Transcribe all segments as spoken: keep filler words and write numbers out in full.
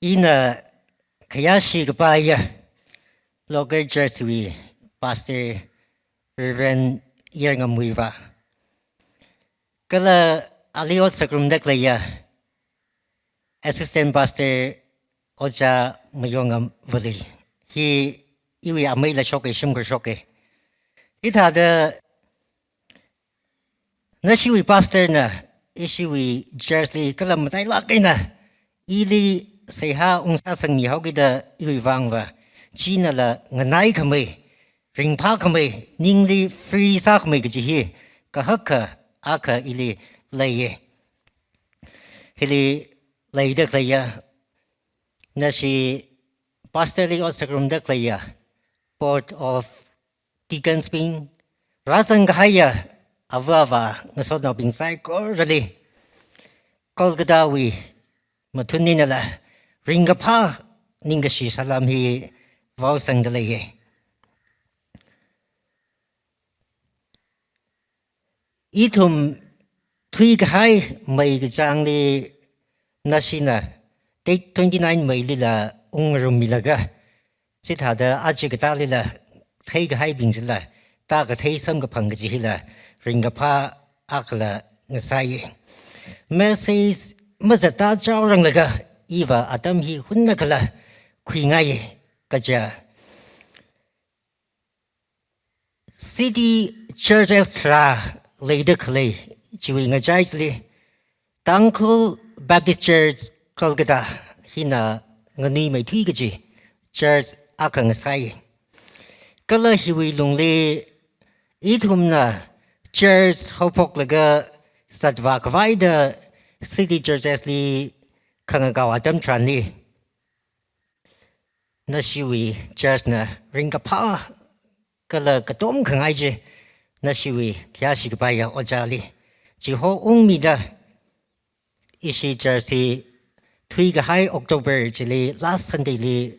Ina khayāshi kapaiya local church wui pastor Reverend Yarngamwuiva, kala ali ot sāngarumda khaleiya assistant pastor Ojā Mayongamvali. Hi iwui ameila shoke, shimkhur shoke. Hithāda nashiwui pastor na ishiwui church li kala matailāk eina ili seihā ungsāsangmi haokida iwui vangva chinala nganaikhamei, ringphākhamei, ningli free sākhamei kaji hi kahaka akha ili leiya. Hili leida khaleiya, nashi pastor li ot sāngarumda khaleiya Board of Deacons bing, rāzang kahaiya ava avā ngasotnaobing saikorali Kolkata wui mathun einala ringkaphā ningkashi salam hi vaosangda leiya. Ithum thuikahai May kachāngli nashina date twenty-nine May lila ungngarummilaga, chithāda aja katālila theikahaibing chila tākathei samkaphang kaji hila ringkaphā akhala ngasai. Message mazatda chaoranglaga iva atam hi hunna kala khuingai kaja. City churches tharā leida khalei chiwui ngachai chili Tangkhul Baptist Church Kolkata hina nganuimeithui kaji church akha ngasai. Kala hiwui lungli ithumna church haophoklaga zatvā khavai da city churches li khangakao atam tharanli nashiwui church na ringkaphā kala katom khangai chi nashiwui khayāshi kapaiya ojāli chiho ungmida ishi church hi thuikahai October chili last Sunday li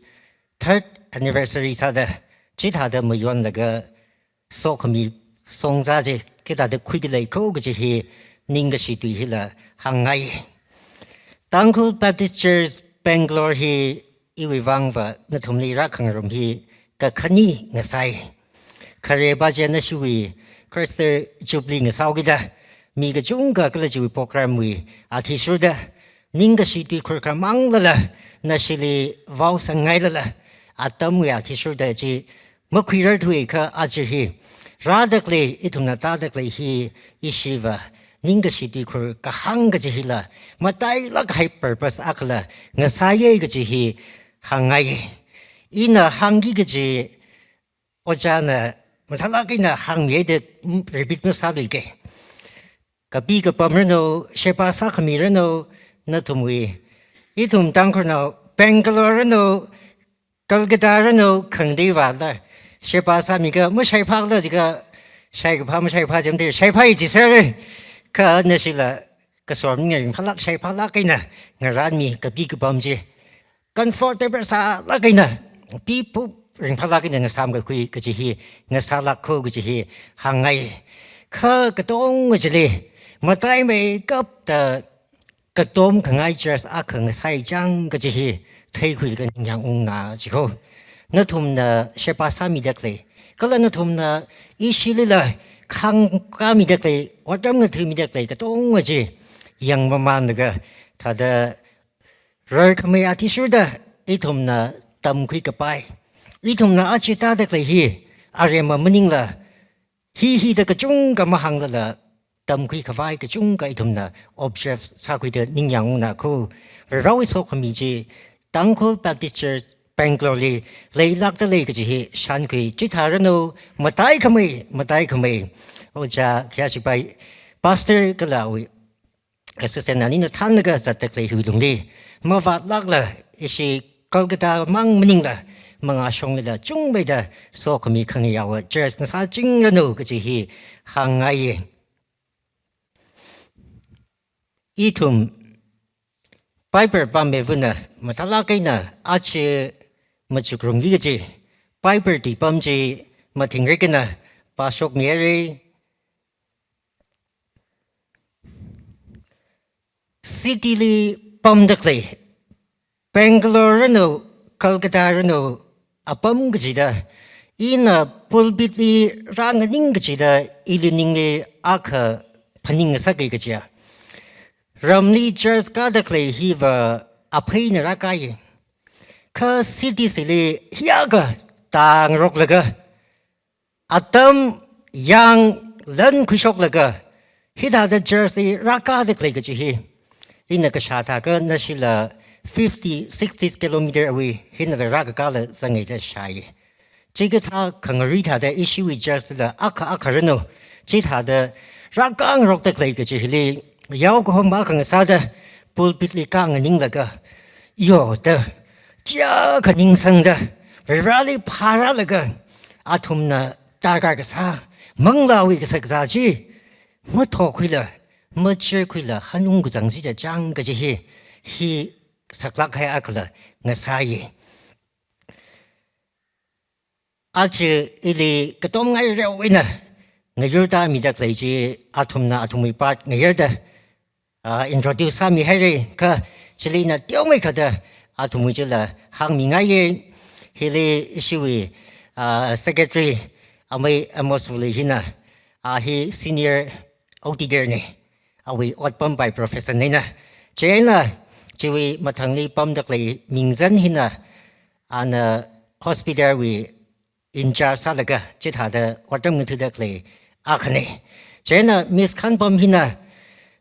third anniversary sāda chithāda mayonlaga sokhami songza chi kathāda khuida lei kho kaji hi ningkashi tui hila hāngngai. Tangkhul Baptist Church Bangalore hi iwui vangva nathumli rākhangarum hi kakhane ngasai. Khareba chi nashiwui Khrista Jubilee ngasāhaokida mi kachungkha kala chiwui program wui athishurda ningkashi tuikhur khamanglala nashili vaosang ngailala atamwui athishurda chi makhuirarthuikha aja hi rāda khalei ithumna tāda khalei hi ishiva ningkashi tuikhur kahāng kaji hila matailāk kahai purpose akhala ngasāya kaji hi hāngngai. Ina hāngki kaji ojāna mathālāk eina hāngmiya da repeat masāluike. Kapi kapam ranu, sheba sākhami ranu, nathumwui, ithum Tangkhulnao, Bangalore ranu, Kolkata ranu, khangatei vāla sheba sāmiakha mashaiphāla jiakha, shaikaphā mashaiphā jam de, shaiphā i chi sāra. Kha nashila kasor mi ngaring phālāk shaiphālāk eina ngarānmi kapi kapam chi comfortable sālāk eina, pipup ringphālāk eina ngasāmkakhui kaji hi, ngasālāk kho kaji hi hāngngai. Kha katonga chili mataimeikapta katom khangai church akha ngasai chang kaji hi theikhuilaga ningyāng ungna chi kho. Nathumna sheba sāmida khalei, kala nathumna ishilila khangkāmida khalei, otram ngathamida khalei katonga chi yangmamanlaga thāda rarkhamei athishurda ithumna tamkhui kapai, ithumna aja tāda khalei hi aremma maningla, hi hida kachungkha mahānglala tamkhui khavai kachungkha ithumna observe sākhuida ningyāng ungna kho. Varewui sokhami chi Tangkhul Baptist Church Bangalore li leilākda lei kaji hi shānkhui. Chithā ranu, mataikhamei, mataikhamei ojā khayāshi kapai, pastor kala awui assistant anina thānlaga zatda khalei hiwui lungli mavātlākla ishi Kolkata mang maningla mangāshonglila chungmeida sokhami khangayāwa church ngasāching ranu kaji hi hāngngai. Ithum Bible pāmeivana mathālāk eina aja machukrumki kaji Bible tuipam chi mathingrik eina pāshokmihaira. City li pamda khalei Bangalore ranu, Kolkata ranu, apam kachida, ina pulpit li rānganing kachida, ili ningli akha phaning ngasaka kajiya. Ramli church kāda khalei hiva apheina rākāya. Kha city chili hiyākha tāngaroklaga, atam yāng lan khuishoklaga, hithāda church li rākāda khalei kaji hi. Ina kashā thākha nashila fifty, sixty kilometer away, hinala rākakāla zangngaida shāya. Chikathā khangarui thāda ishiwui church la akha akha ranu, chithāda rākāngarokda khalei kaji hili, yaokahomma khangasāda pulpit li kānganinglaga, yo da, chiyākha ningsangda, Vareli phārālaga, athumna darkar kasā, manglāwui kashakazā chi, mathokhuila, machirkhuila, hanung kazang chi chachang kaji hi, hi saklāk kahai akhala ngasāya. Aja ili katomngai reo eina ngayurda mida khalei chi, athumna athumwui part ngayurda, ah, introduce sāmihaira, kha chili ina teomeikha da athumwui chila hāngmingaiya. Hili ishiwui, ah, secretary Amei Amos Vuli hina, ah, hi senior auditor na, awui otpam pai professor na. Chieina chiwui mathangli pamda khalei Mingzan hina, ana hospital wui in charge sālaga, chithāda otram ngathuda khalei akhana. Chieina Miss Khanpam hina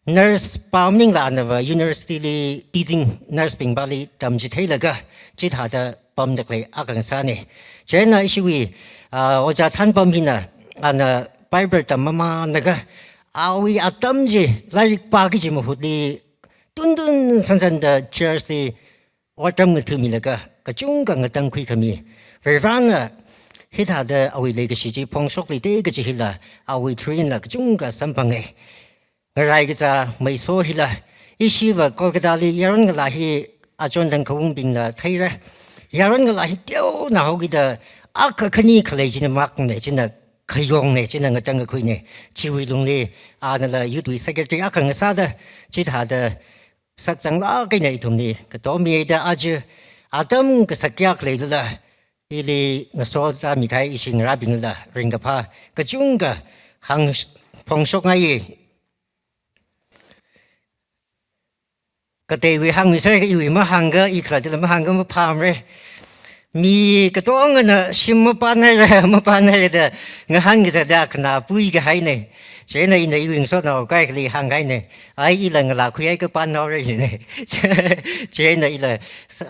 nurse pam maningla anava university li teaching nurse bingvali tamchitheilaga, chithāda pamda khalei akha ngasāna. Chieina ishiwui, ah, Ojā Thanpam hina, ana Bible tammamānlaga, awui atam chi lairik pāki kaji mahutli, tuntun sansanda church li otram ngathumilaga, kachungkha ngatangkhui khami. Varena hithāda awui leikashi chi phongshokluida kaji hila, awui through einala kachungkha samphanga. Ngarai kachā meiso hila, ishiva Kolkata li yaron ngalā hi achon tangkhaung bingna theira. Yaron ngalā hi teonao kida akha khani khalei china makna, china khayongna, china ngatangkakhuina. Chiwui lungli anala youth wui secretary akha ngasāda, chithāda sakzanglāk eina ithumli katomida aja atam kasak kayākha leilala, ili ngasoda mikahai ishi ngarābingla ringkaphā kachungkha hāng phongshokngaiya. Kateiwui hāngmiser, iwui mahāngga, i khalattala mahāngga maphāmara. Mi katongana shim mapānhaira, mapānhaira da ngahānkazatda khanapui kahaina. Chieina ina iwui ngasotnao kaikhali hāngkahaina. Ai, ila ngalā khuihai kapānhaora jina. Chieina ila,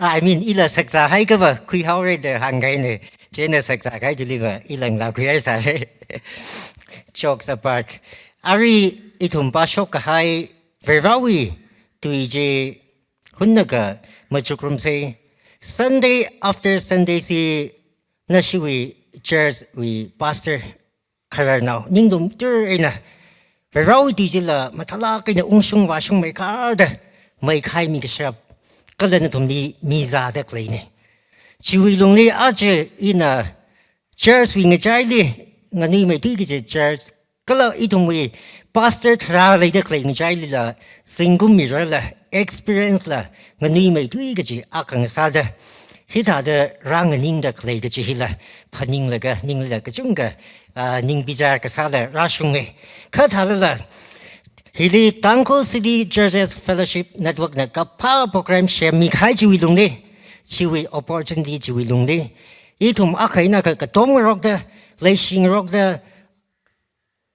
I mean, ila sakzāhai kava khuihaora da hāngkahaina. Chieina sakzākahai chiliva ila ngalā khuihai sāra. Jokes apart. Arui ithum pāshok kahai Varewui tui chi hunnakha machukrumsa. Sunday after Sunday si nashiwui church wui pastor khararnao ningdum tur eina Varewui tui chila mathālāk eina ungshung vāshung meikārda meikhaimi kashap kala nathumli mizāda khaleina. Chiwui lungli aja ina church wui ngachaili nganuimeithui kaji church kala ithumwui pastor tharā leida khalei ngachailila zingkum mirarla, experience la nganuimeithui kaji akha ngasāda, hithāda rānganingda khalei kaji hila phaninglaga, ningla kachungkha, ah, ning bichar kasāla rāshunga. Kha thālala, hili Tangkhul City Churches Fellowship Network na kaphā program semmikahai chiwui lungli, chiwui opportunity chiwui lungli, ithum akha eina akha katomngarokda, leishingarokda,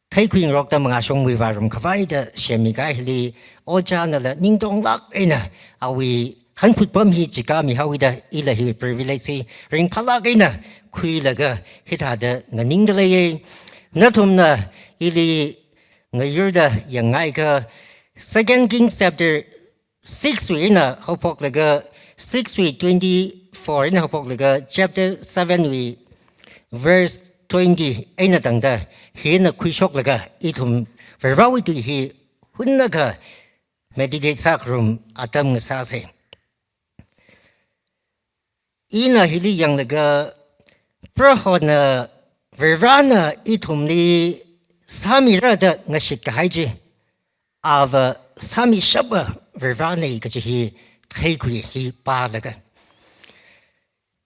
theikhuingarokda mangāshungwui vārum khavaida semmikahai hili, ojānala ningtonglāk eina awui hanphut pam hi chikāmihaoda ila hi privilege hi ringphālāk eina khuilaga hithāda nganingda leiya. Nathumna ili ngayurda yangngaiakha Second Kings chapter six wui eina haophoklaga, six wui twenty-four eina haophoklaga, chapter seven wui verse twenty eina tangda, hina khuishoklaga, ithum Varewui tui hi hunnakha meditate sākharum atam ngasāsa. Ina hili yanglaga, Prohona, Varena ithumli sāmira da ngashitkahai chi, ava sāmishapa Varena kaji hi theikhui hi pālaga.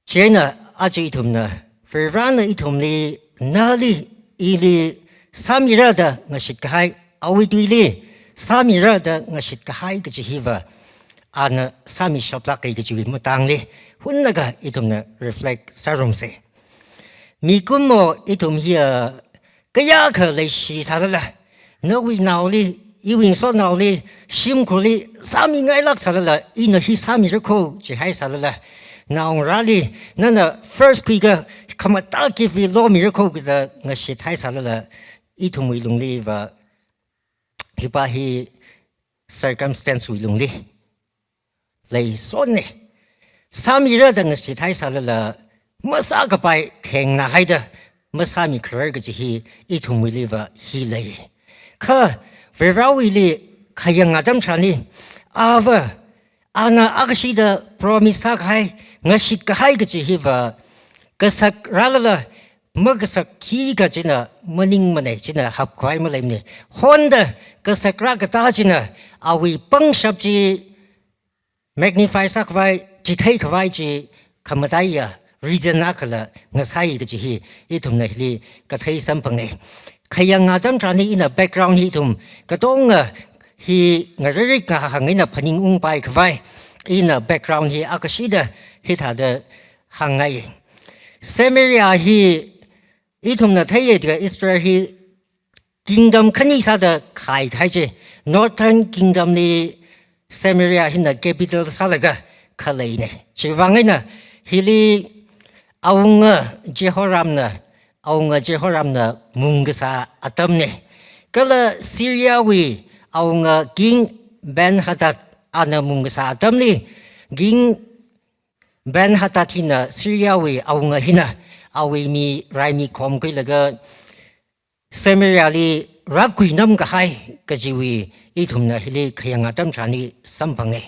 Chieina aja ithumna, Varivarana ithumli, nali, ili, sāmira da ngashitkahai, awui tuili, sāmira da ngashitkahai kaji hiva, ana sāmishaplāka kajiwui matangli, hunlaga ithumna reflect sārumse. Mikumo ithum hiya, kayākha leishi sālala, nawui naoli, iwui ngasotnaoli, shimkhurli, sāmingailāk sālala, ina hi sāmira kho, jihai sālala, naongarāli, nana first khuiakha, khamatā gift hi lomira kho, kida ngashithai sālala, ithumwui lungliva, hipa hi circumstance wui lungli leisonne. Sāmira da ngashithai sālala, masākapai thengnahaida, masāmikharar kaji hi, ithumwuiliva hi lei. Kha, Varivarawuili khayang atam tharanli, ava, ana akashida promise sākahai, ngashitkahai kaji hiva, kasak rālala, makasak hi kajina, maningmanei, china hapkhavai maleimane. Honda, kasak rākatā china, awui pangshap chi, magnify sākhavai, chitheikhavai chi, khamataiya, reason akhala, ngasai kaji hi, ithumna hili, kathei samphangei. Khayang atam tharanli ina background hi ithum, katonga hi ngaririk ngahānga ina phaningungpaikhavai, ina background hi akashida, hithāda hāngngai. Samaria hi, ithumna theiya jiakha Israel hi kingdom khani sāda khaikahai chi, Northern Kingdom li Samaria hina capital sālaga khaleine. Chiwuivang eina hili awunga Jehoramna, awunga Jehoramna mungkasā atamne. Kala Syria wui awunga King Ben-Hadad ana mungkasā atamli, King Ben-Hadad hina Syria wui awunga hina awui mi raimi khomkhuilaga Samaria li rākuinamkahai kajiwui ithumna hili khayang atam tharanli samphangei.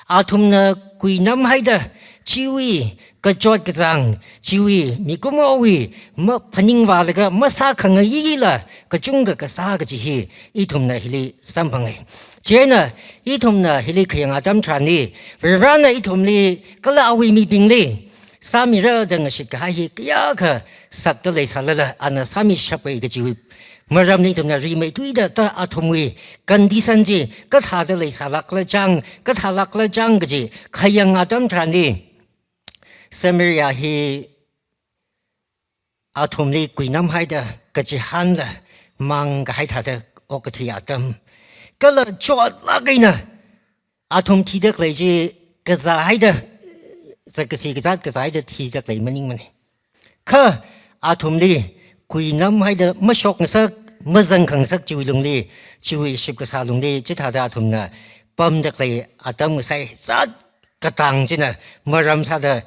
Athumna kuinamhaida chiwui kachot kachāng, chiwui mikumowui maphaningvālaga masākhangaila kachungkha kasā kaji hi ithumna hili samphangei. Chieina ithumna hili khayang atam tharanli, Varivarana ithumli, kala awui mibingli, sāmira da ngashitkahai hi kayākha sakta leisālala, ana sāmishappai kajiwui maramli ithumna rimeithuida ta athumwui condition chi, kathāda leisālākla chang, kathālākla chang kaji, khayang atam tharanli, Samaria hi athumli kuinamhaida kachihānla mangkahai thāda okkathui atam. Kala chotlāk eina athum thida khalei chi kazāhaida, zatkasi kazāt kazāhaida thida khalei maningmane. Kha athumli kuinamhaida mashokngasak, mazangkhangasak chiwui lungli, chiwui shipkasā lungli, chithāda athumna pamda khalei atam ngasai zat katang china maram sāda,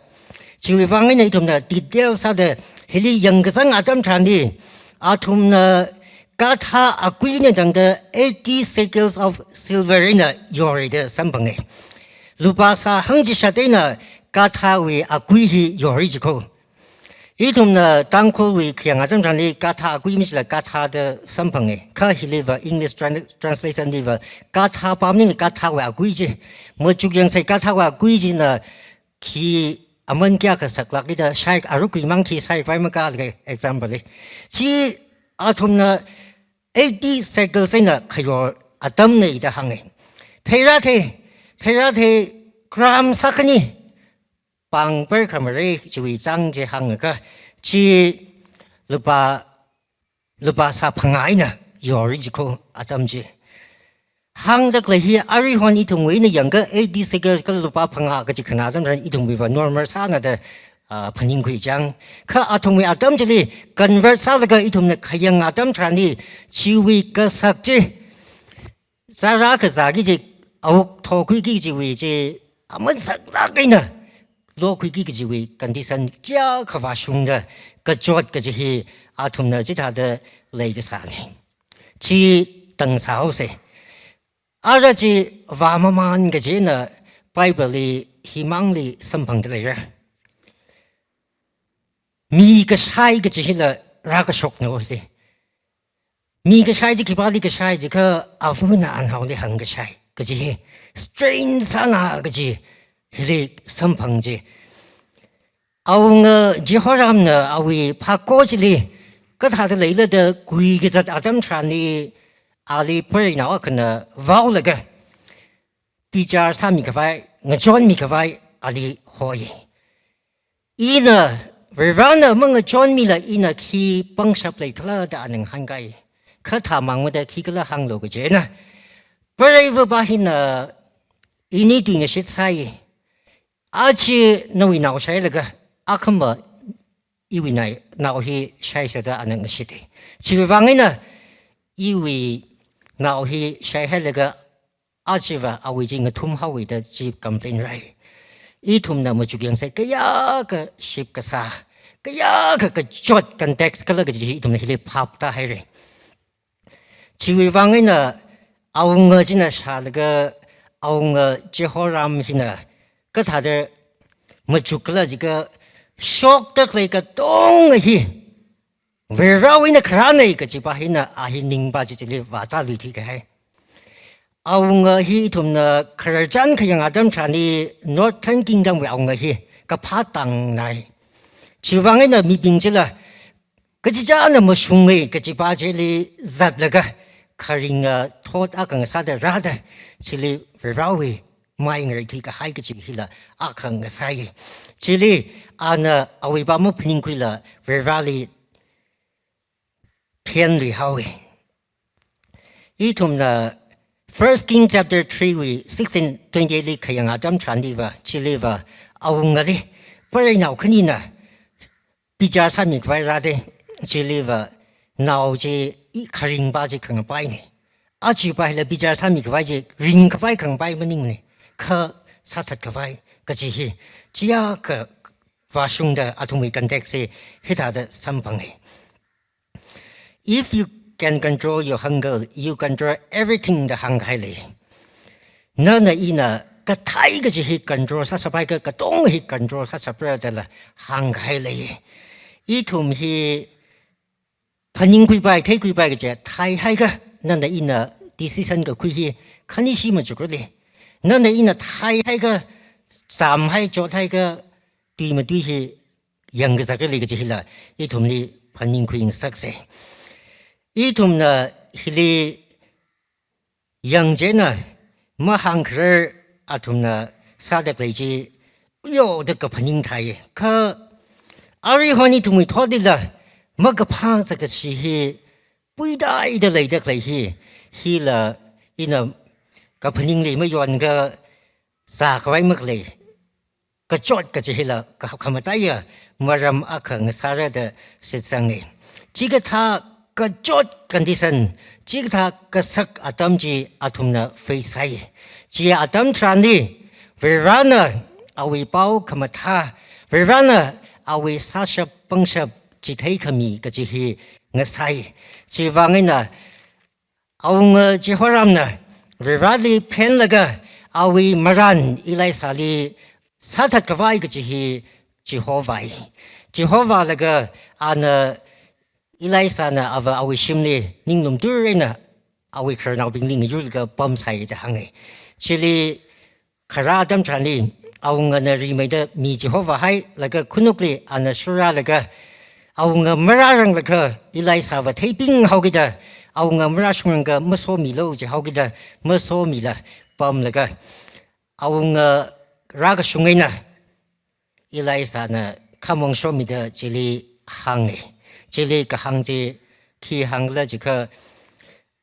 chiwuivang eina ithumna detail sāda hili yangkazang atam tharanli, athumna gadha akui eina tangda eighty shekels of silver eina yorida samphangei. Lupā sā hangchishat eina gadhawui akui hi yori jikho. Ithumna Tangkhulwui khayang atam tharanli gadha akui machila gadha da samphangei. Kha hiliva English tran-, translation liva gadha pamning gadhawui akui chi. Machuk yangsei gadhawui akui china khi aman kayākha saklākida shai arukui mang khi shaikhavai makālaka example li. Chi athumna eighty shekels eina khayor atamne da hānge. Theirāthei, theirāthei gram sākhani pāng per khamare chiwui chāng chi hāngakha, chi lupā, lupā sā phangā eina yori jikho atam chi. Hāngda khalei hi aruihon ithumwui eina yangakha eighty shekel kala lupā phangā kaji khanā atam tharan ithumwuiva normal sāna da, ah, phaningkhui chang. Kha athumwui atam chili convert sālaga ithumna khayang atam tharanli chiwui kasak chi, zārā kazāki kaji, awuk thokhuiki kajiwui chi, aman saklāk eina lokhuiki kajiwui condition chiyākha vāshungda kachot kaji hi athumna chithāda leikasāne. Chi tang sāhaose. Ara chi vāmamān kajina Bible li himangli samphangda leira. Mi kashai kaji hila rākashokna hili. Mi kashai chi khipāli kashai jiakha avana anaoli hāngkashai kaji hi. strain sāna kaji hili samphang ji. Awunga Jehoramna awui phako chili kathāda leila da kui kazat atam tharanli ali pareinao akhana vaolaga bichar sāmi khavai, ngachonmi khavai ali hoi. Ina, Varivarana mangachonmila ina khi pangshap leikhala da ana ngahānkai. Kha thāmangmada khikhala hānglu kaji eina, pareiva pa hina ini tui ngashit sāi. Aja nawui nao shailaga, akhama iwui nai, nao hi shaisa da ana ngashite. Chiwui vang eina iwui nao hi shaihailaga ajava awui chi ngathum haowa da chi complain rai. Ithumna machuk yangsai, kayākha ship kasā, kayākha kachot context kala kaji hi ithumna hili phap tāhaira. Chiwui vang eina awunga china shālaga awunga Jehoram hina kathāda machuk khala jiakha, shokda khalei katonga hi Varivarawui eina kharāna kaji pa hina a hi ningpa chi chili vātāluithui kahai. Awunga hi ithumna khararchan khayang atam tharanli Northern Kingdom wui awunga hi kaphā tāngnai. Chiwui vang eina mibing chila kachichāna mashunga kaji pa chili zatlaga kharinga thot akha ngasāda rāda chili Varivarawui mai ngareithui kahai kaji hila akha ngasāi. Chili ana awui pa maphaningkhuila Varivarali phenlui haowa. Ithumna First King chapter three wui sixteen twenty-eight li khayang atam tharanliva, chiliva awungali pareinao khanina bichar sāmi khavai rāda, chiliva nao chi i kharing pa chi khangapaina. Aja pa hila bichar sāmi khavai chi ringkapai khangapai maningmana. Kha sāthat khavai kaji hi chiakha vāshungda athumwui context hi hithāda samphanga. If you can control your hunger, you control everything da hāngkahai lei. Nana ina kathei kaji hi control sāshaphaikha, katonga hi control sāshapra dala hāngkahai lei. Ithum hi phaningkhuipai, theikhuipai kaja theihaikha, nana ina decision kakhui hi khanishi machukrale. Nana ina theihaikha, chāmhai, chothaikha, tui matui hi yangkazakrale kaji hila ithumli phaningkhui ngasaksa. Ithumna hili yang chieina mahāngkharar athumna sāda khalei chi uyo da kaphaning thai. Kha aruihon ithumwui thotlila makaphā sākashi hi puitāida leida khalei hi, hila ina kaphaningli mayonkha zākhavai makhalei kachot kaji hila ka-, khamataiya maram akha ngasāra da shitsanga. Chikathā kachot condition, chikathā kasak atam chi athumna face sāi. Chi atam tharanli, Varivarana awui pao khamathā, Varivarana awui sāshap pangshap chitheikhami kaji hi ngasāi. Chiwui vang eina awunga Jehoramna Varivarali phenlaga awui marān Elisali sāthat khavai kaji hi chihovai. Chihovalaga ana Elisana ava awui shimli ninglum tur eina awui khararnaobingli ngayurlaga pamsai da hānga. Chili kharā atam tharanli awungana rimeida mi chihovahailaga khanukli ana shurālaga awunga marāranglaga Elisava theiping haokida, awunga marāshungrangakha masomilu jihaokida masomila pamlaga awunga rākashung eina Elisana khamong shomida chili hānga. Chili kahāng chi khi hāngkhala jiakha,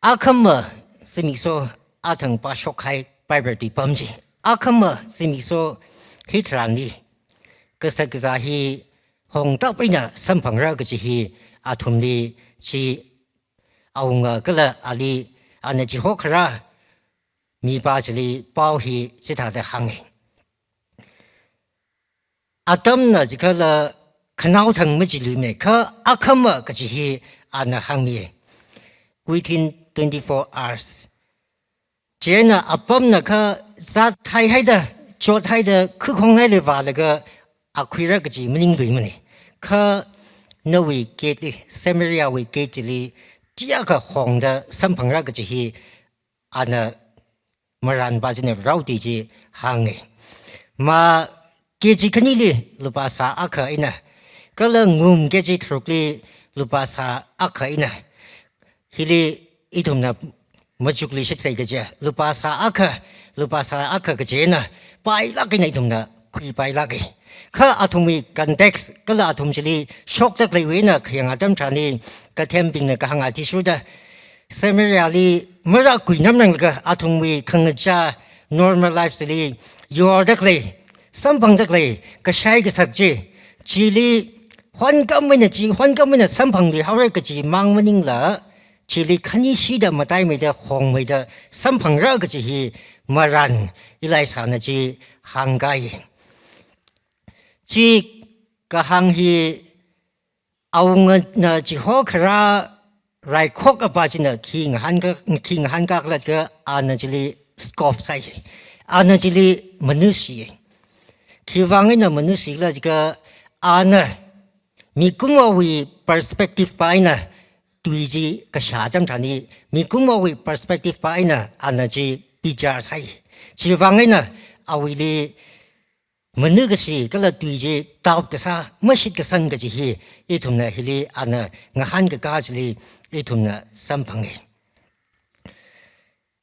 akhama zimiksho athang pāshokhai Bible tui pam chi. Akhama zimiksho hitharanli kashak kazā hi hongtap eina samphangra kaji hi athumli chi awunga kala ali ana chihokhara mipa chili pao hi chithāda hānga. Atamna jiakhala khanaothang machiluimana, kha akhama kaji hi ana hāngmi. Within twenty-four hours. Chieina apamna kha zat thaihaida, chothaida, khukhonghaili vālaga akhuira kaji maningluimana. Kha nawui gate li, Samariawui gate chili chiakha hongda samphangra kaji hi ana maranpa china rao tui chi hānga. Mā kg khanili lupā sā akha eina, kala ngum kg tharukli lupā sā akha eina, hili ithumna machukluishitsei kaja, lupā sā akha, lupā sā akha kajina, pailāk eina ithumna khuipailāka. Kha athumwui context, kala athum chili shokda khaleiwui eina khayang atam tharan, kathembingna kahāng athishurda, Samaria li marākhui namranglaga athumwui khangachā normal life chili yorda khalei, samphangda khalei, kashai kasak chi, chili hwan kam eina chi, hwan kam eina samphangluihaora kaji mang maningla, chili khanishida mataimeida hongmeida samphangra kaji hi maran Elisha na chi hāngkahai. Chi kahāng hi awungana chihokhara raikhok apa china khi ngahānka, khi ngahānkakhala jiakha ana chili scoff sāi. Ana chili manushi. Khiwuivang eina manushikhala jiakha ana mikumowui perspective pa eina tui chi kashā atam tharan, mikumowui perspective pa eina ana chi bichar sāi. Chiwuivang eina awuili manukashi kala tui chi doubt kasā, mashitkasang kaji hi ithumna hili ana ngahānkaka chili ithumna samphanga.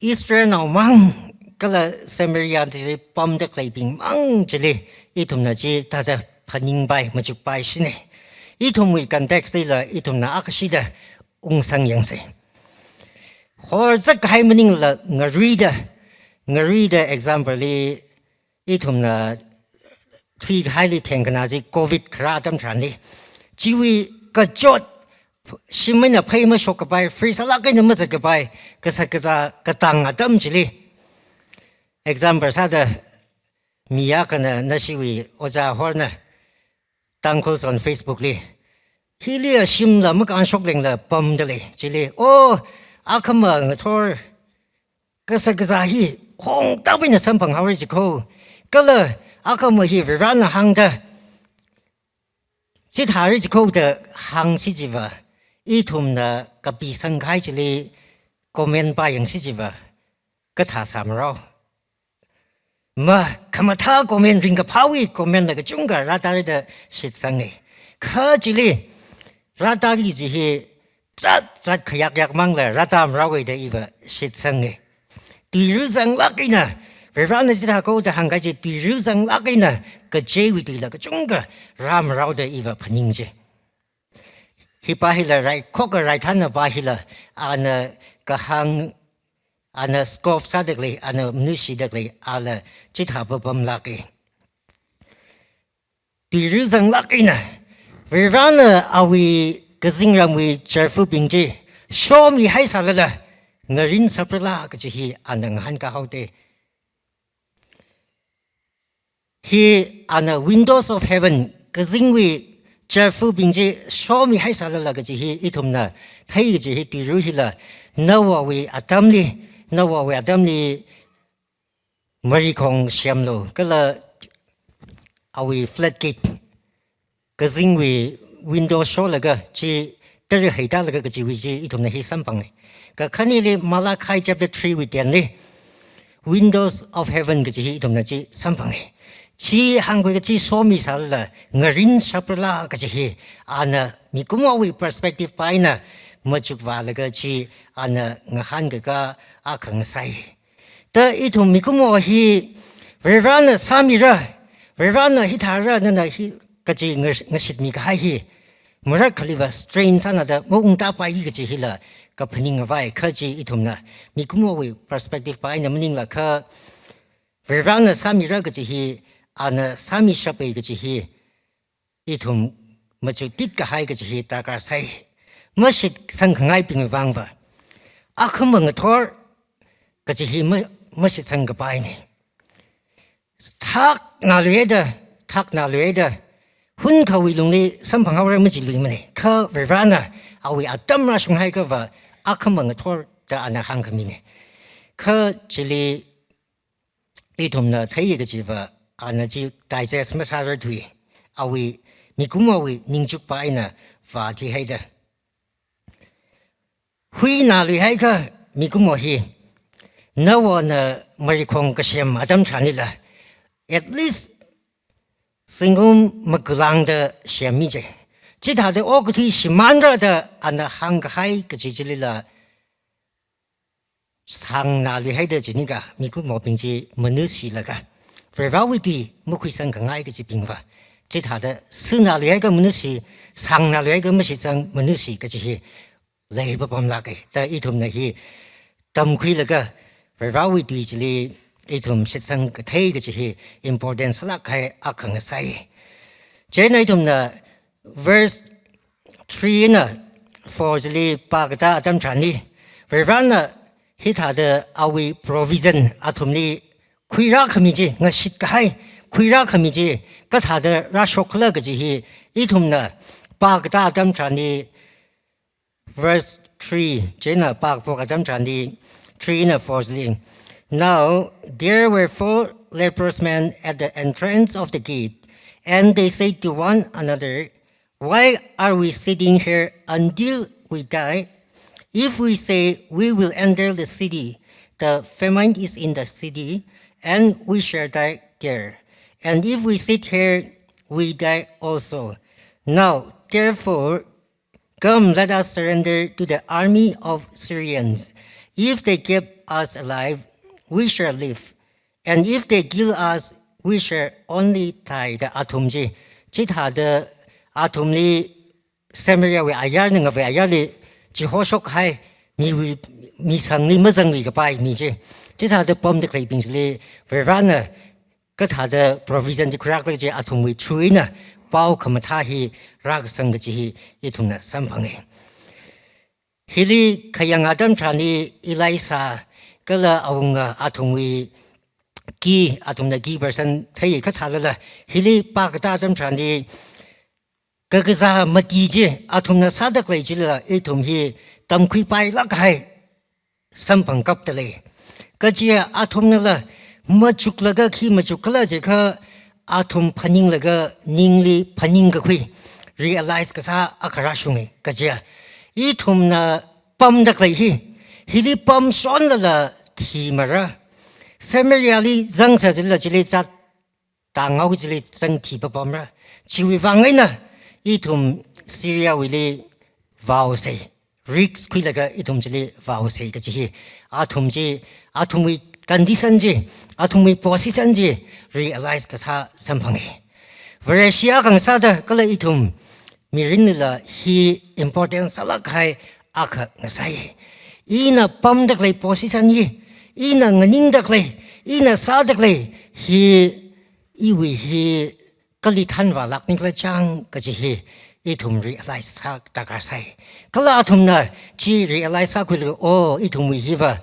Israelnao mang kala Samaria chili pamda khaleibing mang chili ithumna chithāda phaningpai, machukpai shina. Ithumwui context lila ithumna akhashida ungsang yangsei. Horzak kahai maningla ngaruida, ngaruida example li ithumna thuikahaili thengkhanā chi covid kharā atam tharanli, chiwui kachot, shim eina phei mashok kapai, free sālāk eina mazat kapai, kasā kazā katang atam chili. Example sāda, mi akhana nashiwui ojā horna, Tangkhul Zone Facebook li, hili ashimla makānshok lengla pamda lei, chili, oh, akhama ngathor kasā kazā hi hongtap eina samphanghaora jikho. Kala akhama hi Varena hāngda chithāra jikho da hāngsi chiva, ithumna kapisang kahai chili comment pa yangsi chiva, kathā sāmarao. Mā, khamathā comment, ringkaphāwui comment na kachungkha rātāra da shitsanga. Kha chili rātāki kaji hi zat zat khayak yak mangla rātāmaraowa da iva shitsanga. Tuiru zanglāk eina, Varena chithākho da hāngkahai chi tuiru zanglāk eina, kacheiwui tuila kachungkha rāmarao da iva phaning chi. Hi pa hila raikhok raithana pa hila, ana kahāng, ana scoff sāda khalei, ana manushida khalei, ala chithā papamlāka. Tuiru zanglāk eina, Varena awui kazingramwui cherfubing chi shomihaisālala ngarinshapra kaji hi ana ngahānkahaoda. Hi ana windows of heaven, kazingwui cherfubing chi shomihaisālala kaji hi ithumna thei kaji hi tuiru hila, Noahwui atamli, Noahwui atamli marikhong semlu, kala awui floodgate, kazingwui window sholaga chi tara heitālaga kajiwui chi ithumna hi samphanga. Kakhaneli Malachi chapter three wui ten li, windows of heaven kaji hi ithumna chi samphanga. Chi hāngkhui kachi shomisālala ngarinshapra kaji hi, ana mikumowui perspective pa eina machukvālaga chi ana ngahānkaka akha ngasai. Ta ithum mikumo hi, Varena sāmira, Varena hithāra, nana hi kaji ngash-, ngashitmi kahai hi, marakkhaliva strain sānada maungtāpai kaji hila kaphaning ngavai. Kha chi ithumna mikumowui perspective pa eina maningla kha, Varena sāmira kaji hi, ana sāmishapa kaji hi, ithum machuktit kahai kaji hi darkar sai. Mashitsang khangaibingwui vangva, akhama ngathor kaji hi ma-, mashitsang kapaina. Thaknāluida, thaknāluida, hunkhawui lungli samphanghaora majiluimana. Kha Varena awui atam rāshunghaikha va, akhama ngathor da ana hāngkhamina. Kha chili ithumna thei kajiva, ana chi digest masārar thui, awui, mikumowui ningchuk pa eina vāthuihaida. Huināluihaikha mikumo hi, nawona marikhong kasem atam tharanlila, at least zingkum makalāngda semmi je. Chithāda okathui shimānra da ana hāngkahai kaji chilila, sāngnāluihaida jinika, mikumobing chi manushilaga, Varivarāwui tui makhuisangkhangai kajibingva. Chithāda sāngnāluihaiakha manushi, sāngnāluihaiakha mashitsang manushi kaji hi leipapamlāka. Da ithumna hi tamkhuilaga, Varivarāwui tui chili ithum shitsangkathei kaji hi important sālāk kahai akha ngasai. Chieina ithumna verse three eina four chili pākatā atam tharanli, Varivarāna hithāda awui provision athumli khuirākhami chi, ngashitkahai khuirākhami chi kathāda rāshokkhala kaji hi ithumna pākatā atam tharanli, verse three, chieina pākaphok atam tharanli, three eina four li. Now there were four leprous men at the entrance of the gate, and they said to one another, "Why are we sitting here until we die? If we say we will enter the city, the famine is in the city, and we shall die there. And if we sit here, we die also. Now, therefore, come, let us surrender to the army of Syrians. If they keep us alive, we shall live. And if they kill us, we shall only die." Da athum chi, chithāda athumli Samariawui ayarna ngavei ayarli chihoshok kahai, miwui, misangli mazangluikapai mi chi, chithāda pamda khaleibing chili Varivarāna kathāda provision chi khuirākhala kaji athumwui through eina pao khamathā hi rākasang kaji hi ithumna samphanga. Hili khayang atam tharanli Elisha kala awunga athumwui key, athumna key person thei kathālala, hili pākatā atam tharanli kakazā mati chi, athumna sāda khalei chila ithum hi tamkhuipailāk kahai samphangkapta lei. Kaja athumnala machuklaga khi machukkhala jiakha, athum phaninglaga ningli phaningkakhui, realize kasā akha rāshunga. Kaja ithumna pamda khalei hi, hili pamshonlala thimara. Samariali zangsa chila chili zat tāngao chili zangthi papamra. Chiwui vang eina ithum Syriawuili vaosei, risk khuilaga ithum chili vaosei kaji hi, athum chi, athumwui condition chi, athumwui position chi realize kasā samphanga. Vareshi akha ngasāda kala ithum mirinlila hi important sālāk kahai akha ngasai. Ina pamda khalei position hi, ina nganingda khalei, ina sāda khalei hi, iwui hi kali thanvālāk nikhala chang kaji hi ithum realize sā darkar sai. Kala athumna chi realize sākhuilaga, oh, ithumwui hiva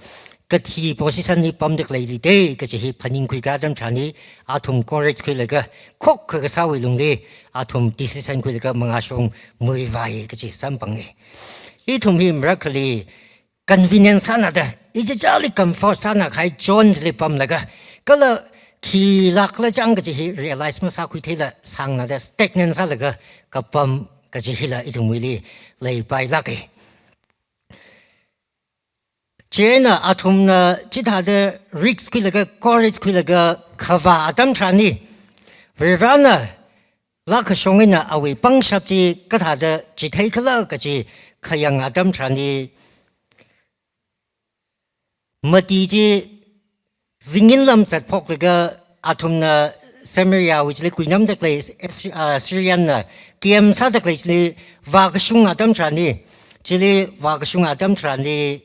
kathi position li pamda khaleili dei kaji hi phaningkhuika atam tharanli, athum courage khuilaga, khokkha kasāwui lungli athum decision khuilaga mangāshong muivai kaji samphanga. Ithum hi marakhali convenience sānada, ichichāli comfort sāna kahai zone chili pamlaga, kala khilākhala chang kaji hi realize masākhuitheila sāngnada stagnant sālaga kapam kaji hila ithumwuili leipailāka. Chieina athumna chithāda risk khuilaga, courage khuilaga khavā atam tharanli, Varivarāna lākhashong eina awui pangshap chi kathāda chitheikhala kaji khayang atam tharanli, mati chi zingin lam zatphoklaga athumna Samariawui chili kuinamda khalei, Assyri-, ah, Syrianna camp sāda khalei chili vākashung atam tharanli, chili vākashung atam tharanli,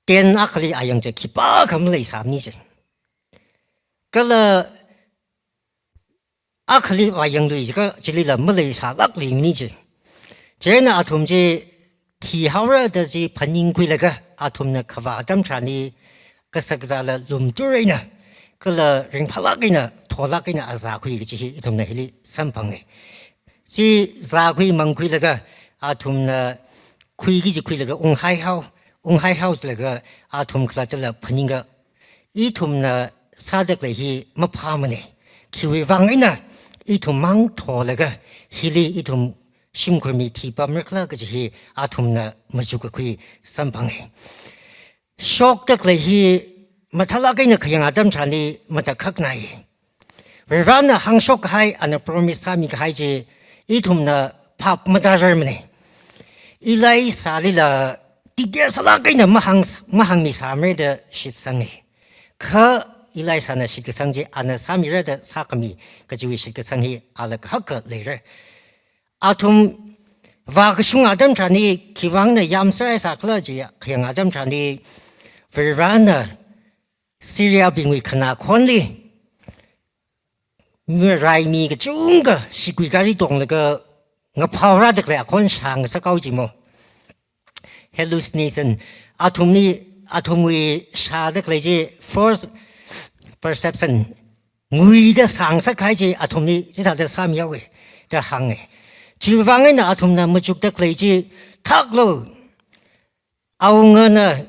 tent akhali ayang chi khipākha maleisāmana chi. Kala akhali vāyanglui jiakha chilila maleisālākluimana chi. Chieina athum chi thihaora da chi phaningkhuilaga athumna khavā atam tharanli kasakazāla lumtur eina, kala ringphālāk eina, tholāk eina azākhui kaji hi ithumna hili samphanga. Chi zākhui mangkhuilaga athumna khuiki chi khuilaga unghaihao, unghaihao jilaga athum khalattala phaningka, ithumna sāda khalei hi maphāmana. Khiwui vang eina ithum mang tholaga hili ithum shimkhur mi thipamrakhala kaji hi athumna machukkakhui samphanga. shokda khalei hi mathālāk eina khayang atam tharanli matakhaknei. Varivarana hāngshok kahai, ana promise sāmi kahai chi, ithumna phap matārar manei. Elishalila detail sālāk eina mahāng, mahāngmisāmara da shitsanga. Kha Elishana shitkasang chi, ana sāmira da sākhami kajiwui shitkasang hi ala kahaka leira. Athum vākashung atam tharanli, khiwuivang eina yamsārai sākhala chi khayang atam tharanli, Varivarana Syriabingwui khanā khonli, miraimi kachungkha shigui gari tonglaga ngaphao rāda khalei akhon shāngasak haowa chi mo. Hallucination, athumli, athumwui shāda khalei chi false perception, nguida shāngasak kahai chi athumli chithāda sāmi haowa da hānga. Chiwuivang eina athumna machukda khalei chi, thaklu, awungana,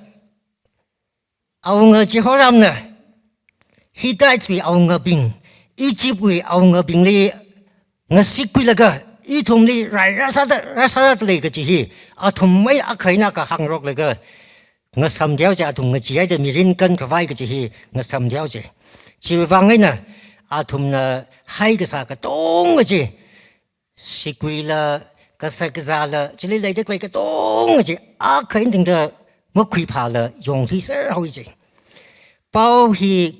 awunga Jehoramna Hittitewui awungabing, Egyptwui awungabingli ngasikhuilaga, ithumli rai rāsāda, rāsāda lei kaji hi athum mei akha eina akha hāngroklaga ngasamda haowa chi, athum ngacheehaida mirin kankhavai kaji hi ngasamda haowa chi. Chiwuivang eina athumna haikasā katonga chi, shiguila, kashak kazāla, chili leida khalei katonga chi akha eina tingda makhuiphāla yongthuiser haowa chi. Pao hi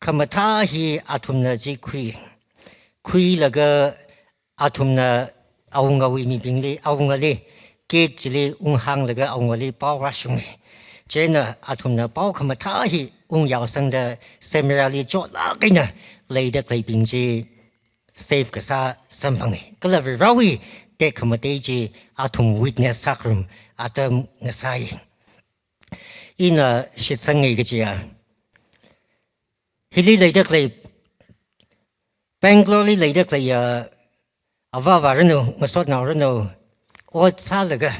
khamathā hi athumna chi khui, khuilaga athumna awungawui mibingli, awungali gate chili unghānglaga awungali pao rāshunga. Chieina athumna pao khamathā hi ungyaosangda Samariali chotlāk eina leida khaleibing chi save kasā samphanga. Kala Varivarawui tekhamatei chi athum witness sākharum atam ngasāya. Ina shitsanga kajiya, hili leida khalei, Bangaloreli leida khaleiya avā avāranu, ngasotnaoranu, ot sālaga,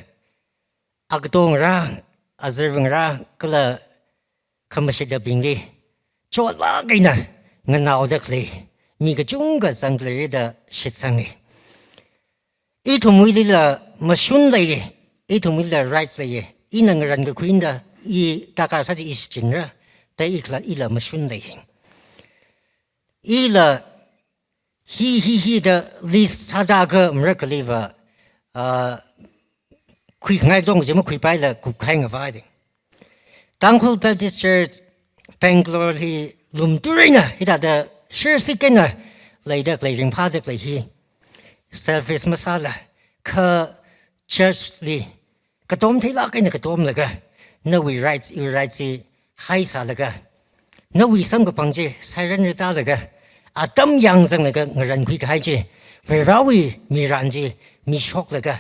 akatongarā, azarvangarā, kala khamashitabingli chotlāk eina nganaoda khalei mi kachungkha zangda leira da shitsanga. Ithumwuilila mashun leiya, ithumwuilila rights leiya. Ina ngarankakhuida i darkar sā chi i shichinra, da ikhala ila mashun leiya. Ila hi, hi, hi da list sāda kha marakaliva, ah, khuikhangai katonga chi makhuipaila kupkahai ngavai da. Tangkhul Baptist Church Bangaloreli lumtui eina hithāda shirsik eina leida khalei, ringphāda khalei hi selfish masāla, kha churchli katom theilāk eina katomlaga, nawui rights, iwui rights chi haisālaga, nawui samkaphang chi sairan ratālaga, atam yangzanglaga ngarankhui kahai chi, Varivarawui mirin chi mishoklaga,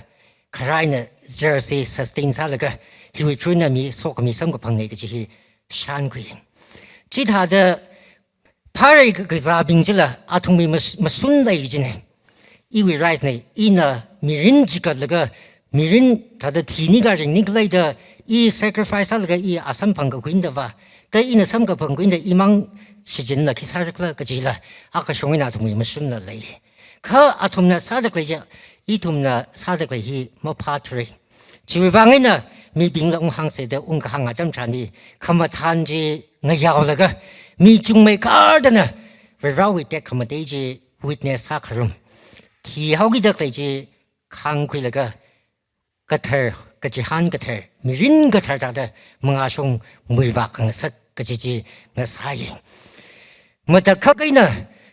kharā eina church chi sustain sālaga, hiwui through eina mi sokhami samkaphangnei kaji hi shānkhui. Chithāda phārai ka-, kazābing chila athumwui mas-, mashun lei kajinei. Iwui rights nei, ina mirin chikatlaga, mirin thāda thini ka ringni khalei da, i sacrifice sālaga i asamphang kakhui eina va, da ina samkaphang khui eina imang shichinla khi sārakhala kajila, akashong eina athumwui mashunla lei. Kha athumna sāda khalei chi, ithumna sāda khalei hi maphāthurai. Chiwuivang eina mibingla unghāngsa da ungkahāng atam tharanli, khamathān chi ngayaolaga, mi chungmei kardana Varivarawui tekhamatei chi witness sākharum. Thihaokida khalei chi khāngkhuilaga, kathar, kachihān kathar, mirin kathar thāda mangāshong muivak khangasak kaji chi ngasāya. Matakhak eina,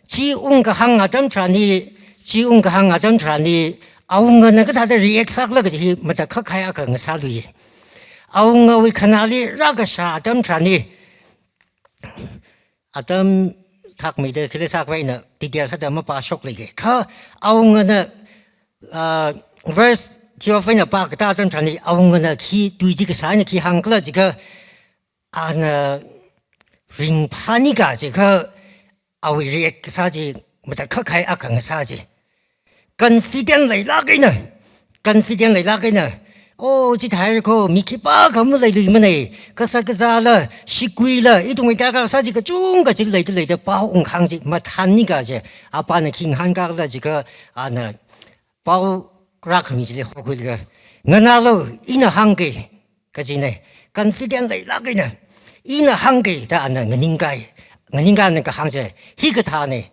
chi ungkahāng atam tharanli, chi ungkahāng atam tharanli, awungana kathāda react sākhala kaji hi matakhak kahai akha ngasāluiya. Awungawui khanāli rākashā atam tharanli, atam thakmeida khili sākhavai eina detail sāda mapāshok leiya. Kha awungana, ah, verse twelve eina pākatā atam tharanli, awungana khi tui chi kashā eina khi hāngkhala jiakha, ana ringphāni kajiakha, awui react kasā chi matakhak kahai akha ngasā chi. Confident leilāk eina, confident leilāk eina, oh, chithāhaira kho, mi khipākha maleiluimanei, kashak kazāla, shiguila, ithumwui darkar sā chi kachungkha chi leida leida pao unghāng chi mathānni kaji, apāna khi ngahānkhala jiakha, ana pao rākhami chili hokhuilaga, nganālu, ina hāngki kajinei. confident leilāk eina, ina hāngga da ana nganingkai, nganingkai ana kahāng chi, hikathāna,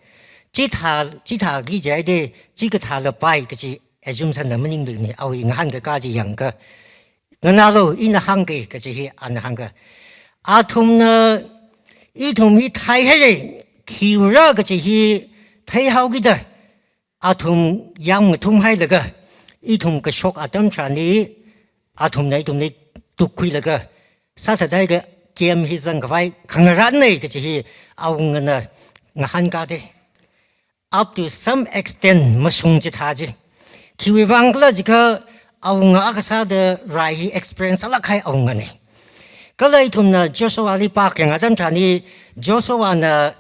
chithā, chithāki jihaida, chikathāla pai kachi assumption na maningluina, awui ngahānkakā chi yangakha, nganālu, ina hāngga kachi hi ana hāngakha. Athumna, ithum hi thaihaira, thiura kachi hi theihaokida, athum yāmngathumhailaga, ithum kashok atam tharan hi, athumna ithumli tukkhuilaga, sāsāda haiakha camp hi zangkhavai khangarānna kachi hi awungana ngahānkada. Up to some extent mashung chithā chi. Khiwuivang khala jiakha awunga akha sāda rai hi experience sālāk kahai awungana. Kala ithumna Joshuali pākhayang atam tharan hi, Joshuana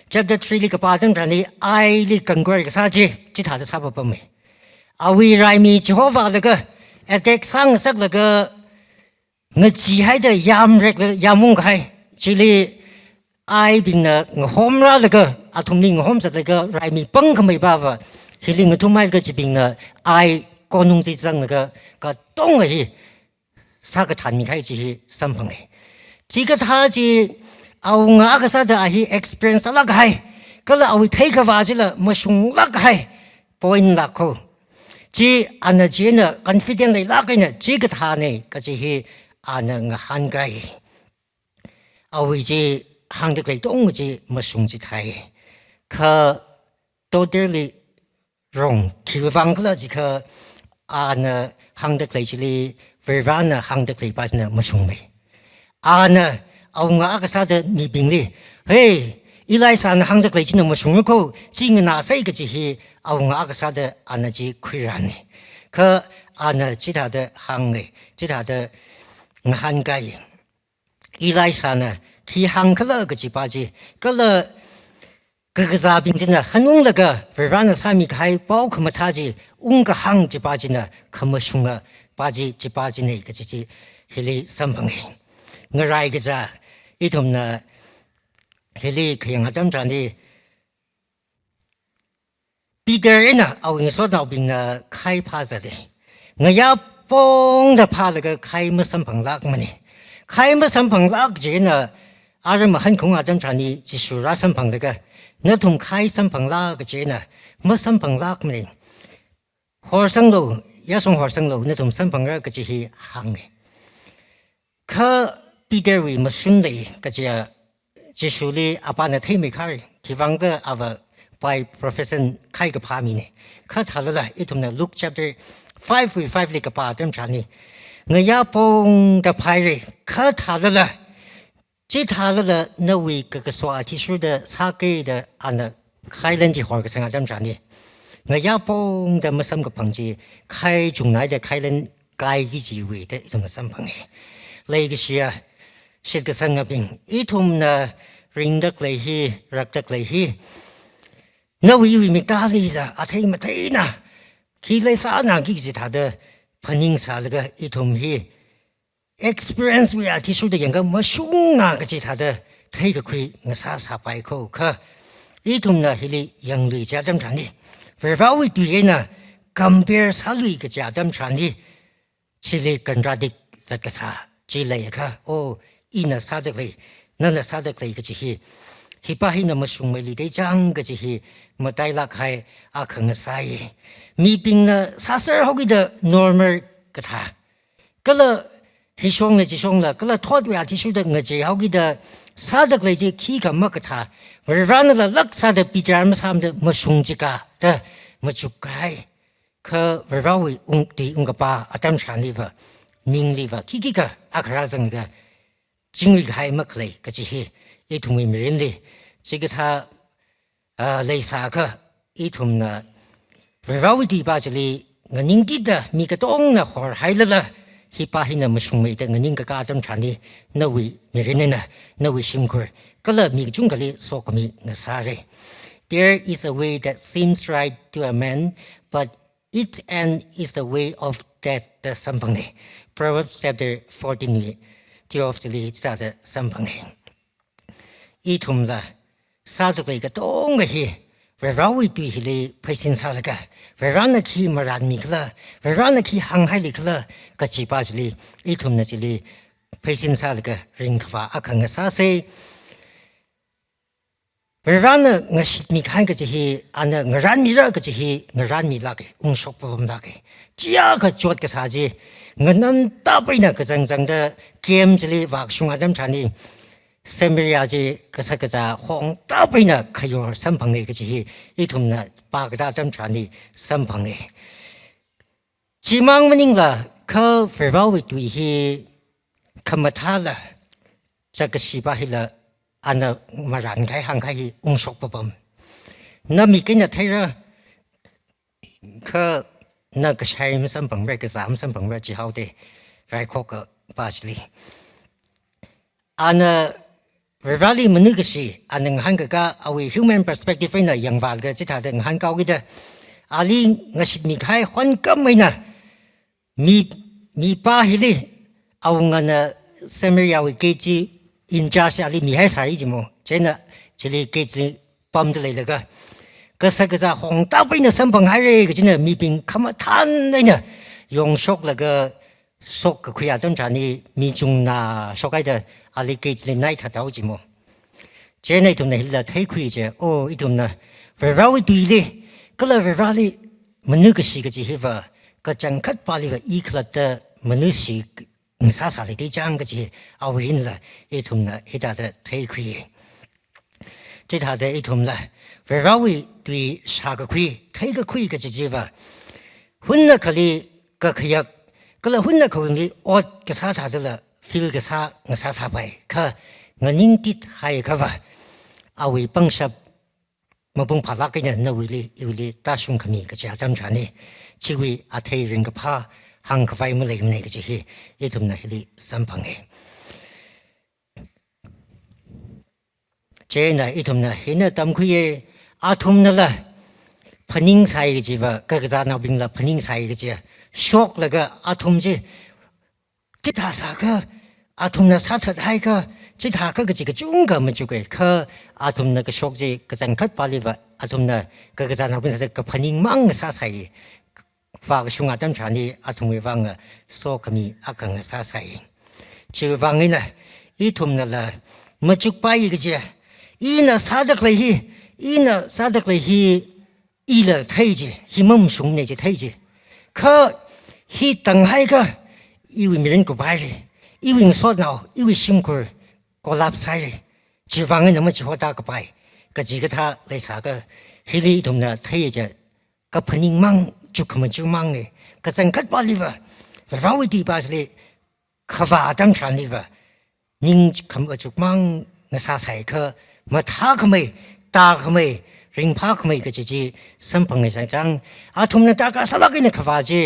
chapter three li kapā atam tharan hi, Aili conquer kasā chi, chithāda sāpapama. Awui raimi chihovālaga, attack sāngasaklaga, ngacheehaida yāmrekla, yāmung kahai. Chili Aibingna ngahomrālaga, athumli ngahomzatlaga, raimi pangkhamei pāva, hili ngathumhailaga chibingna Ai konung chi zanglaga, katonga hi sākathānmi kahai chi hi samphanga. Chikathā chi awunga akha sāda a hi experience sālāk kahai, kala awui theikhavā chila mashunglāk kahai point lāk ko. Chi ana chieina confident leilāk eina chikathāna kachi hi ana ngahānkai. Awui chi hāngda khalei tong chi mashung chithāi. Kha totally wrong. Khiwuivang khala jiakha ana hāngda khalei chili, Varivarana hāngda khalei pa china mashungmei. Ana awunga akha sāda mibingli, "Hey, Elisana hāngda khalei china mashungra ko, chi nganāsei," kachi hi awunga akha sāda ana chi khuirāna. Kha ana chithāda hānga, chithāda ngahānkai. Elisana khi hāngkhala kachi pa chi, kala kakazābing china hanunglaga Varivarana sāmi kahai pao khamathā chi ungkahāng chi pa china khamashunga pa chi, chi pa china kachi chi hili samphanga. Ngaraikaja, ithumna hili khayang atam tharan hi, Peter eina awui ngasotnaobingna khai phāzata. Ngayā pongda phālaga khai masamphanglākmana. Khai masamphanglāk chieina, ara mahankhaung atam tharan hi Jishu rāsamphanglaga, "Nathum khai samphangla?" kachieina, "Masamphanglākmana. Horsanglu, yāshong horsanglu, nathum samphangra," kachi hi hānga. Kha Peterwui mashun lei kajiya, Jishuli apāna theimeikhare, khiwuivang khala ava by profession khai kaphā mina. Kha thālala, ithumna Luke chapter five wui five li kapā atam tharan hi, ngayā pongda phāhaira, kha thālala, chithālala nawui kakaso athishurda sāki da ana khailan chi horkasang atam tharan hi, ngayā pongda masamkaphang chi, khai chungnaida khailan kaiki chiwui da ithumna samphanga. Leikashiya shitkasangabing, ithumna ringda khalei hi, rakda khalei hi, nawui iwui miktālila athei matheina khi leisānaki kaji thāda phaningsālaga, ithum hi experience wui athishurda yangakha mashungna kaji thāda theikakhui ngasā sāpai ko. Kha ithumna hili yanglui chi atam tharan hi, Varivarawui tui eina compare sālui kaji atam tharan hi, chili contradict zat kasā chi leiakha, oh, ina sāda khalei, nana sāda khalei kaji hi, hi pa hina mashungmeili dei chang kaji hi matailāk kahai akha ngasāi. Mibingna sāser haokida normal kathā, kala hishongla chishongla, kala thotwui athishurda ngachei haokida sāda khalei chi khikha makathā, Varivaranala lāk sāda bichar masāmada mashung jika da machuk kahai. Kha Varivarawui ung, tui ungkapā atam tharanliva, ningliva, khikhikha akha rāzangakha chingri kahai makhalei kaji hi ithumwui mirinli chikathā, ah, leisāakha, ithumna Varivarawui tui pa chili nganingkida mi katongna horhailala, hi pa hina mashungmei da nganingkakā atam tharan hi, nawui mirin eina, nawui shimkhur, kala mi kachungkhali sokhami ngasāra. There is a way that seems right to a man, but its end is the way of death da samphanga. Proverbs chapter fourteen wui twelve chili chithāda samphanga. Ithumla sāda khalei katonga hi Varivarawui tui hili pheisin sālaga, Varivarana khi maranmi khala, Varivarana khi hānghailikhala kaji pa chili, ithumna chili pheisin sālaga ringkhavā akha ngasāsei. Varivarana ngashitmikahai kaji hi, ana ngaranmira kaji hi ngaranmilāke, ungshok papamlāke. Chiakha chot kasā chi, nganantap eina kazangzangda camp chili vākashung atam tharan hi, Samaria chi kashak kazā hongtap eina khayor samphange kaji hi, ithumna pākatā atam tharan hi samphange. Chimang maningla kha Varivarawui tui hi khamathāla, chākashi pa hila ana maran kahai hāngkahai hi ungshok papam. Na mik eina theira, kha na kashai masamphangra, kazā masamphangra, chihaoda raikhok kapa chili. Ana Varivarali manakashi, ana ngahānkaka awui human perspective eina yangvālaga chithāda ngahānkāhaokida, ali ngashitmikahai honkam eina mi, mipā hili, awungana Samariawui gate chi in charge ali mihaisāi jimo. Chieina chili gate chili pamda leilaga, kashak kazā hongtap eina samphanghaire kajina mibing khamathān eina yongshoklaga shokkakhui atam tharan hi mi chungna shokhaida ali gate chili naithat haowa jimo. Chieina ithumna hila theikhui chi, oh, ithumna Varivarawui tuili, kala Varivarali manakashi kaji hiva, kachangkhat paliva i khalatta manakashi ngasāsālei dei chang kaji awui einala ithumna hithāda theikhui. Chithāda ithumla Varivarawui tui shākakhui, theikakhui kaji chiva, hunnakhali kakhayak, kala hunnakhawui ot kasā thādala feel kasā ngasāsāpai, kha nganingtit haiakhava, awui pangshap mapung phālāk eina nawuili, iwuili tāshungkhami kachi atam tharan hi, chiwui athei ringkaphā hāngkhavai maleimanei kaji hi, ithumna hili samphange. Chieina ithumna hina tamkhuiye, athumnala phaningsai kajiva, kakazānaobingla phaningsai kaji, shoklaga athum chi chithā sākha, athumna sāthat haiakha, chithākha kaji kachungkha machuke, kha athumna kashok chi kachangkhat paliva, athumna kakazānaobing sāda kaphaningmang ngasāsai. Vākashung atam tharan hi athumwui vang sokhami akha ngasāsai. Chiwui vang eina, ithumnala machukpai kaji, ina sādalei hi, ina sādalei hi, ila thei ji, hi mamashungne ji thei ji. Kha hi tānghaiakha, iwui mirin kuphaire, iwui ngasotnao, iwui shimkhur collapse sāhaire, chiwui vang eina machihoda kapai, kachikathā leisāakha, hili ithumna thei ji, kaphaningmang, chukkhamachumange, kachangkhat paliva, Varivarawui tui pa chili khavā atam tharan hiva, ning khamachukmang ngasāsai kha, mathākhamei, tākhamei, ringphākhamei kaji chi samphanghaisai chang, athumna darkar sālāk eina khavā chi,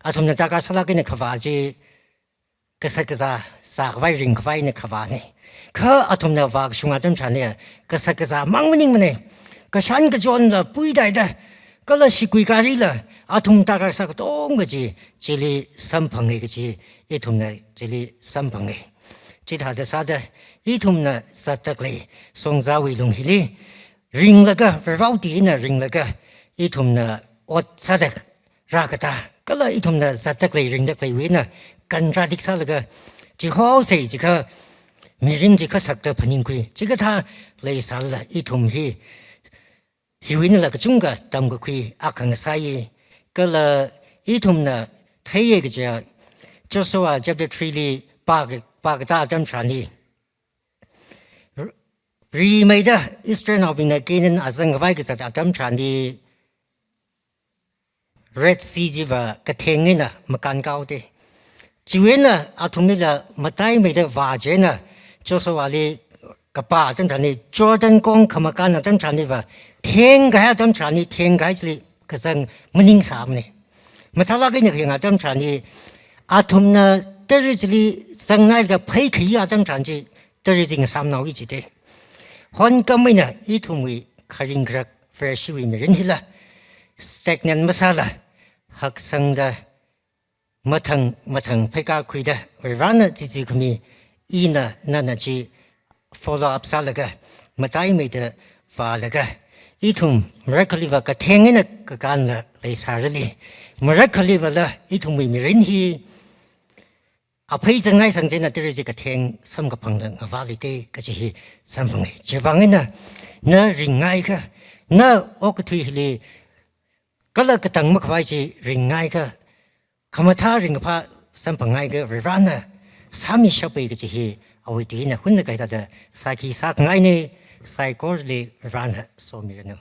athumna darkar sālāk eina khavā chi, kashak kazā sākhavai ringkhavai eina khavāne. Kha athumna vākashung atam tharan hi, kashak kazāmang maningmane. Kashan kachonla puidaida, kala shikui karila, athum darkar sā katonga chi, chili samphange kaji, ithumna chili samphange. Chithāda sāda, ithumna zatdalei, Songzawui lung hili, ringlaga, Varivarawui tuina ringlaga, ithumna ot sāda rākatā, kala ithumna zatdalei ringdaleiwui eina contradict sālaga, chihaosei jiakha, mirin chi kashakta phaningkhui, chikathā leisālala ithum hi, hiwui einala kachungkha tamkakhui akha ngasāi, kala ithumna theiye kaja, Joshua chapter three li pāka-, pākatā atam tharan hi, rimeida Israelnaobingna Canaan azangkhavai kazat atam tharan hi, Red Sea chiva katheng eina makānkāhaoda. Chiwui eina athumlila mataimeida vā chieina Joshuali kapā atam tharan hi, Jordan kong khamakān atam tharan hiva, thengkahai atam tharan hi, thengkahai chili kazang maningsāmane. Mathālāk eina kayang atam tharan hi, athumna tara chili zangnailaga phei khayi atam tharan chi, tara chi ngasāmnaoi jida. Honkam eina ithumwui kharing kharak Vareshiwui mirin hila, stagnant masāla, haksangda, mathang mathang pheikakhuida, Varivarana chichikhami, ina nana chi follow up sālaga, mataimeida vālaga, ithum marakhaliva katheng eina kakānla leisārali, marakhalivala ithumwui mirin hi aphei zangnai sang china tiri chi katheng samkaphangla ngavālite kachi hi samphanga. Chiwuivang eina na ringngaikha, na okathui hili kala katang makhavai chi ringngaikha, khamathā ringkaphā samphangngaiakha Varivarana sāmishappai kachi hi awui tuina hunna kaida sāki sākhangaina. Saikorali Varivarana somiranu.